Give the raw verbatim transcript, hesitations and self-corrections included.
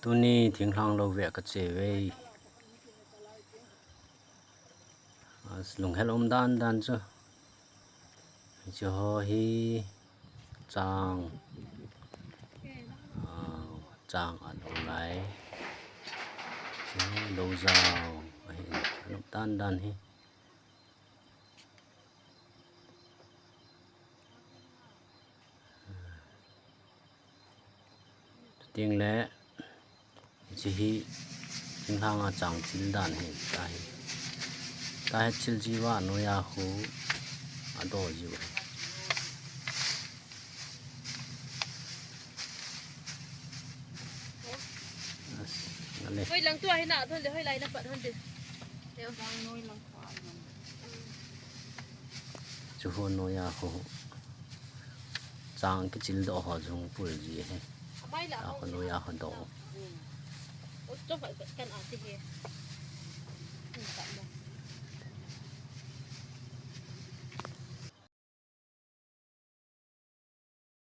Tuni thinglhang lou vea kache uve. As, lunghel um dan dan chu. Hiche ho hi chang. Ah, chang alou lai. Hiche ho lou jao. Ahi, alou dan dan hi. Chuting le, hiche hi, thinglhang a chang chil dan hi, tahi. Tahi chil jiuva noiya khu, adoh jiu. As, ngale. Hoi lang tua hi na, thon de, hoi lai na pat hon de. Teo. Chu ho noiya ho. Chang kichil doh ho jong pul ji hi. Amai la. A ho noiya ho doh. Hmm. O, cho fa kan a ti hi. Hmm, ka